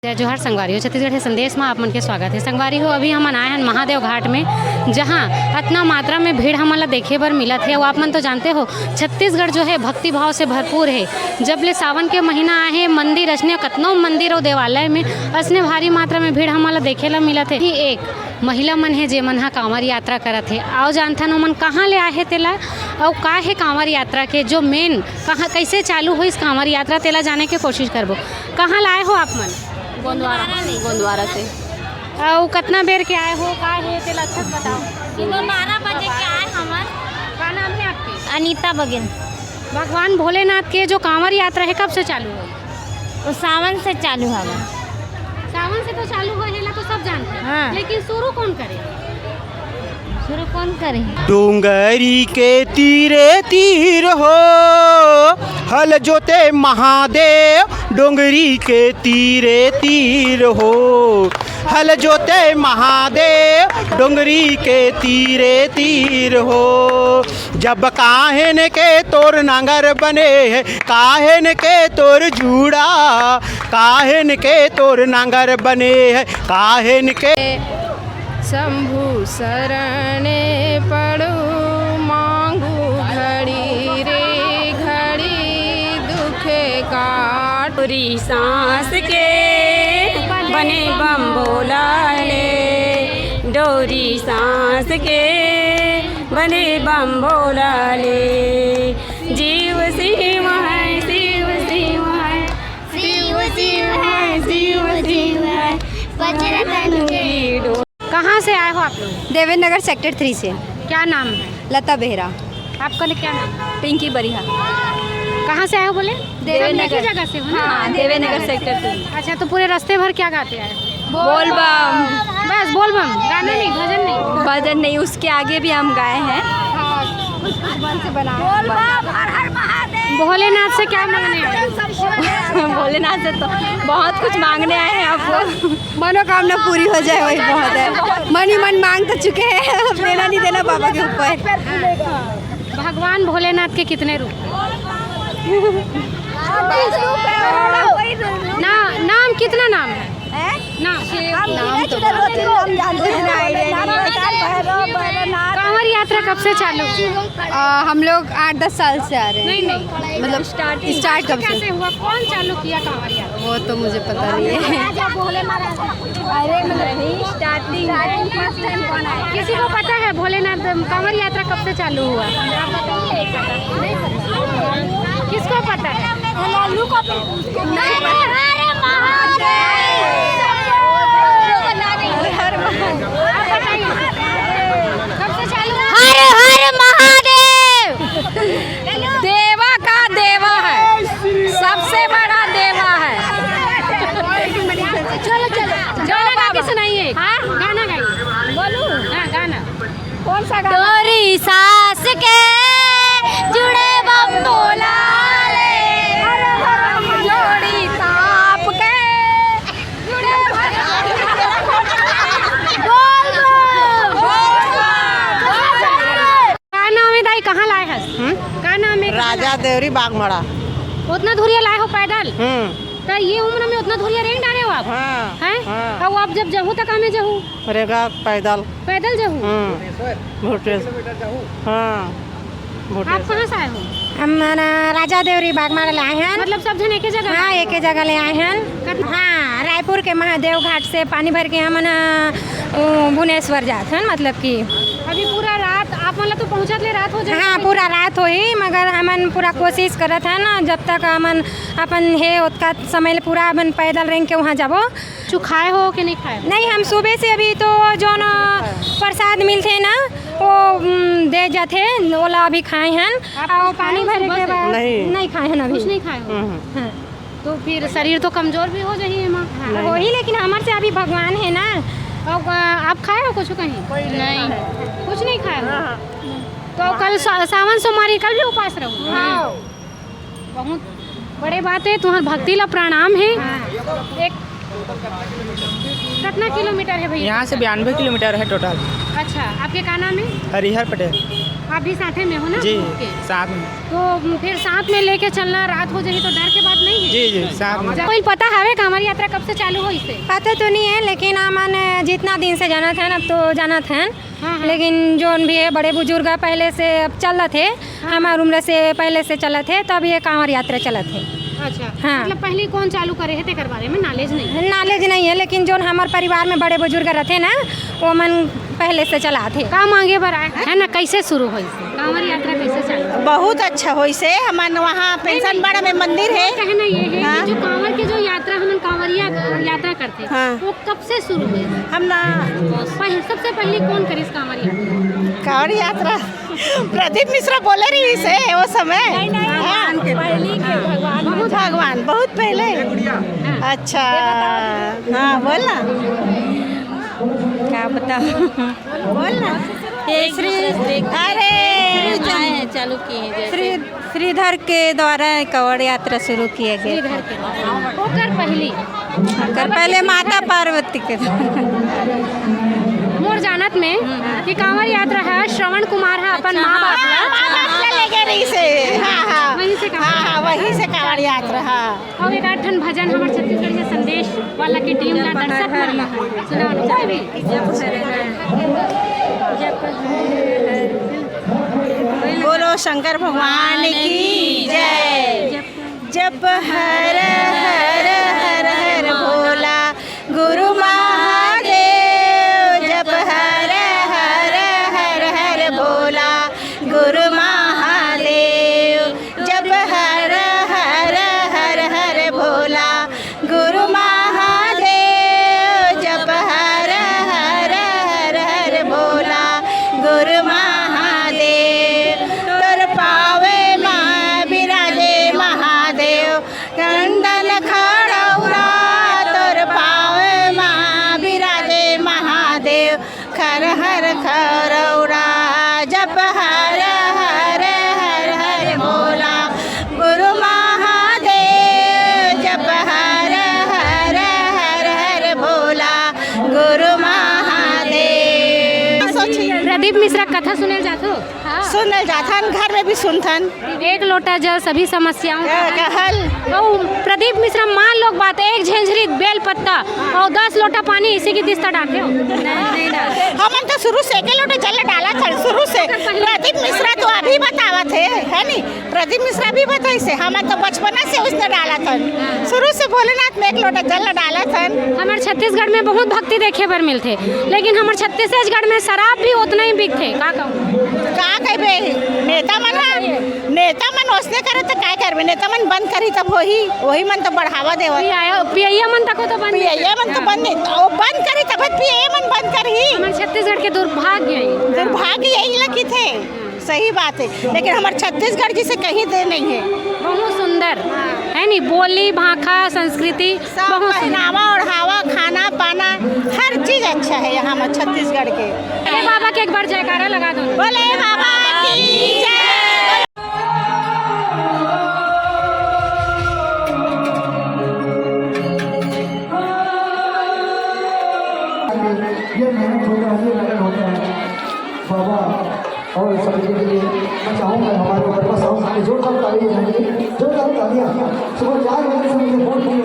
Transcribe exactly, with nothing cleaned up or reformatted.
जय जोहार संगवारी हो, छत्तीसगढ़ के संदेश में आप मन के स्वागत है। संगवारी हो, अभी हमन आए हन महादेव घाट में, जहां अतना मात्रा में भीड़ हमन ला देखे बर मिलत है। अउ आप मन तो जानते हो, छत्तीसगढ़ जो है भक्ति भाव से भरपूर है। जब ले सावन के महीना आए है, मंदिर असने, कतनो मंदिर अउ देवालय में असने भारी मात्रा में भीड़ हमन ला देखे ला मिलत है। ही एक महिला मन हे, जेमन ह कांवर यात्रा करत हे। आओ जानथन ओमन कहाँ ले आए हे तेला, अउ का हे कांवर यात्रा के जो मेन, कहाँ, कैसे चालू होइस कांवर यात्रा, तेला जाने के कोशिश करबो। कहाँ ले आए हो आप मन? गोंदवारा। गोंदवारा से। अउ कतना बेर के आए हो, का हे तेला अच्छा से बताओ। सुबह बारह बजे के आए हमन। का नाम है आपके? अनीता बघेल। भगवान भोलेनाथ के जो कांवर यात्रा है, कब से चालू है? वो सावन से चालू हवे। सावन से तो चालू होय हे, एला तो सब जानथे। हाँ। लेकिन शुरू कौन करे? शुरू कौन करे? डोंगरी के तीरे तीर हो, हल जोते महादेव। डोंगरी के तीरे तीर हो, हल जोते महादेव। डोंगरी के तीरे तीर हो, जब काहेन के तोर नांगर बने हे, काहेन के तोर जूड़ा, काहेन के तोर नांगर बने हे, काहेन के। शंभु शरणे पड़ू, मांगू घड़ी रे घड़ी दुख काट। डोरी सांस के बने बम भोला ले, डोरी सांस के बने बम भोला ले। जीव शिव है, शिव शिव है, शिव शिव है, शिव शिव है, पचरतन के डोर। कहाँ से आए हो आप लोग? देवेंद्र नगर सेक्टर थ्री से। क्या नाम है? लता बेहरा। आपका ने-, क्या नाम है? पिंकी बरिहा। कहाँ से आए हो बोले? देवेंद्र सब एक ही नगर। जगह से हो ना? हाँ, देवेंद्र नगर सेक्टर थ्री। अच्छा, तो पूरे रास्ते भर क्या गाते आए हो? बोल बम। बस बोल बम, गाना नहीं, भजन नहीं। भजन नहीं, उसके आगे भी हम गाए हैं। हाँ, कुछ, कुछ मन से बना। बोल बम, हर हर महादेव। भोलेनाथ से क्या मांगने आए हो? भोलेनाथ से तो बहुत कुछ मांगने आए हैं आपको। मनोकामना पूरी हो जाए, वही बहुत है। मन ही मन मांग तो चुके हैं, अब देना नहीं देना बाबा के ऊपर। भगवान भोलेनाथ के कितने रूप? ना, नाम, कितना नाम है? हैं? नाम। हम नाम तो नाम जानते हैं। कांवर यात्रा कब से चालू? आ, हम लोग आठ दस साल से आ रहे हैं। नहीं, नहीं। मतलब, स्टार्टिंग स्टार्ट कब से? कैसे हुआ? कौन चालू किया कांवर यात्रा? वो तो मुझे पता नहीं है। अरे, मतलब, स्टार्टिंग। किसी को पता है भोलेनाथ कांवर यात्रा कब से चालू हुआ? आप बताइए। किसको पता है? लालू को। नहीं, नहीं, हर महादेव। हर महादेव। आप बताइए। कब से चालू हुआ? हर हर महादेव। देवा का देवा है, सबसे बड़ा देवा है। चलो, चलो, गाना गा के सुनाइए। हाँ? गाना गाइए। बोलू। हाँ, गाना। कौन सा गाना? डोरी सांस के जुड़े बम भोला ले। डोरी सांप के जुड़े बम। बोल बम। का नाम है दाई, कहाँ लाए हस? हम्म? का नाम है? राजा देवरी बागमड़ा। उतना दूरिया लाए हो पैदल? हम्म। तो ये उम्र में उतना दूरिया रेंग डारे हो आप? हाँ, हैं? हाँ। अब आप जब जहू तो का में जहू? रेंगा पैदल। पैदल जहू? हम्म। भुवनेश्वर। हाँ, आप भुवनेश्वर। कहाँ से आए हो? हम ना राजा देवरी बागमड़ा ले आए हैं। मतलब सब जन एके जगह? हाँ, एके जगह ले आए हैं। कत- हाँ, रायपुर के महादेव घाट से पानी भर के हमन, अ, भुवनेश्वर जात हन, मतलब कि। अभी पूरा रात आप मन ला तो पहुँचत ले रात हो जाए? हाँ, पूरा रात होही, मगर हमन पूरा कोशिश करत हन, जब तक हमन अपन हे ओतका समय ले पूरा अपन पैदल रेंग के वहाँ जाबो। कुछ खाए हो कि नहीं खाए हो? नहीं, हम सुबह से अभी तो जोन प्रसाद मिलथे ना, वो, उम, दे जाथे, ओला अभी खाए हन। आप और कुछ पानी खाए हो भरे सुबह के से? बाद नहीं। नहीं खाए हन अभी। कुछ नहीं खाए हो? हम्म। हाँ। तो फिर शरीर तो कमजोर भी हो जाही एमा। हाँ, नहीं। वही, लेकिन हमर से अभी भगवान है ना। और, अ, आप खाए हो कुछ कहीं? नहीं। कुछ नहीं खाए हो? हाँ। तो कल सा-, सावन सोमवारी, कल भी उपास रहो। हाँ। बहुत बड़े बात है, तुम्हार भक्ति ला प्रणाम है। हाँ। एक कितना किलोमीटर है भैया? यहाँ से बयानबे किलोमीटर है टोटल। अच्छा, आपके का नाम है? हरिहर पटेल। आप भी साथे में हो ना जी, group के? साथ में। तो फिर साथ में लेके चलना, रात हो जाही तो डर के बात नहीं है? जी, जी, साथ में। कोई पता हवे कांवर यात्रा कब से चालू होइस हे? पता तो नहीं है, लेकिन हमन जितना दिन से जानत हन, अब तो जानत हन। हाँ, हाँ। लेकिन जोन भी है, बड़े बुजुर्ग पहले से अब चलत हे, हाँ। हमार उम्र से पहले से चलत हे, तो अब ये कांवर यात्रा चलत हे। अच्छा। हाँ। मतलब पहले कौन चालू करे हे, तेकर बारे में knowledge नहीं है? Knowledge नहीं है, लेकिन जोन हमार परिवार में बड़े बुजुर्ग रहते ना, वो मन पहले से चलात हे। का मांगे बर आए है ना, कैसे शुरू होइस हे? कांवर यात्रा कैसे चालू? बहुत अच्छा होइस हे। हमन वहाँ पेंशन बड़ा में मंदिर है। कहना ये है हाँ। कि जो कांवर के जो यात्रा, हमन कांवरिया यात्रा करते हैं, हाँ। वो कब से शुरू हुई? हम ना पहले, सबसे पहले कौन करिस कांवर यात्रा? कांवर यात्रा प्रदीप मिश्रा बोले रहिस हे वो समय। नहीं, नहीं, हाँ। भगवान के, भगवान के, भगवान। बहुत भगवान, बहुत पहले। हाँ। अच्छा, हाँ, बोल ना। क्या बताऊँ? बोल ना। ये श्री, अरे, श्री, चालू किए हैं जैसे। श्री श्रीधर के द्वारा कांवड़ यात्रा शुरू किए गए थे। श्रीधर के। ओकर पहली। ओकर पहले माता पार्वती के। मोर जानत में कि कांवड़ यात्रा है, श्रवण कुमार है, अपन माँ बाप ला। हाँ, माँ बाप ला लेके रहिस हे। हाँ, हाँ। वहीं से कांवड़ हाँ, हाँ, वहीं से कांवड़ यात्रा, हाँ। और एक आध ठन भजन हमर छत्तीसगढ़ के संदेश वाला के टीम ला दर्शक मन ला सुनाओ ना, कोई भी। बोलो शंकर भगवान की जय। जप हर हर हर हर भोला गुरु महादेव। जप हर हर हर हर भोला गुरु महादेव। जप हर हर हर हर भोला गुरु महादेव। जप हर हर हर हर भोला गुरु महादेव। तोर पावे मा बिराजे महादेव, चंदन खड़ौरा। तोर पावे मा बिराजे महादेव, खर हर खरौरा। जप हर हर हर हर भोला गुरु महादेव। जप हर हर हर हर भोला गुरु महादेव। प्रदीप मिश्रा कथा सुने ल जाथो? हाँ। सुने ल जाथन, घर में भी सुनथन। एक लोटा जल सभी समस्याओं का हल। कहल। तो प्रदीप मिश्रा मान लो बात, एक झंझरी बेल पत्ता और दस लोटा पानी इसी की दिस्ता डालते हो। हमन तो शुरू से एके लोटा जल डालत हन, शुरू से। प्रदीप मिश्रा तो अभी बतावत हे, है नी? प्रदीप मिश्रा भी बताइस हे, हमन तो बचपना से उसने डालत हन, शुरू से भोलेनाथ में एक लोटा जल डालत हन। हमर छत्तीसगढ़ में बहुत भक्ति देखे बर मिलथे, लेकिन हमर छत्तीसगढ़ में शराब भी उतना ही बिकथे। का कहूँ? का कहबे? नेता मन ह, नेता मन ओसने करे त काय करबे? नेता मन बंद करही तब होही, वही मन तो बढ़ावा देवत। पियैया मन तको तो बंद नहीं पियैया मन तो बंद नहीं, वो बंद करही तब पियैया मन बंद करही। हमर छत्तीसगढ़ के दुर्भाग्य है। दुर्भाग्य यही ला किथे। सही बात है, लेकिन हमर छत्तीसगढ़ जिसे कहीं दे नहीं है। बहुत सुंदर है नी, बोली भाखा संस्कृति सब बहुत सुंदर। पहनावा ओढ़ावा, खाना पाना, हर चीज अच्छा है यहाँ में छत्तीसगढ़ के। अरे बाबा के एक बार जयकारा लगा दो। बोले बाबा की जय। ये मेहनत होता है, ये लगन होता है। बाबा और सभी के लिए मैं चाहूँगा हमारे ऊपर बस हम जोरदार ताली बजाएंगे, जोरदार तालियाँ। सुबह चार बजे से मुझे बोल दिए।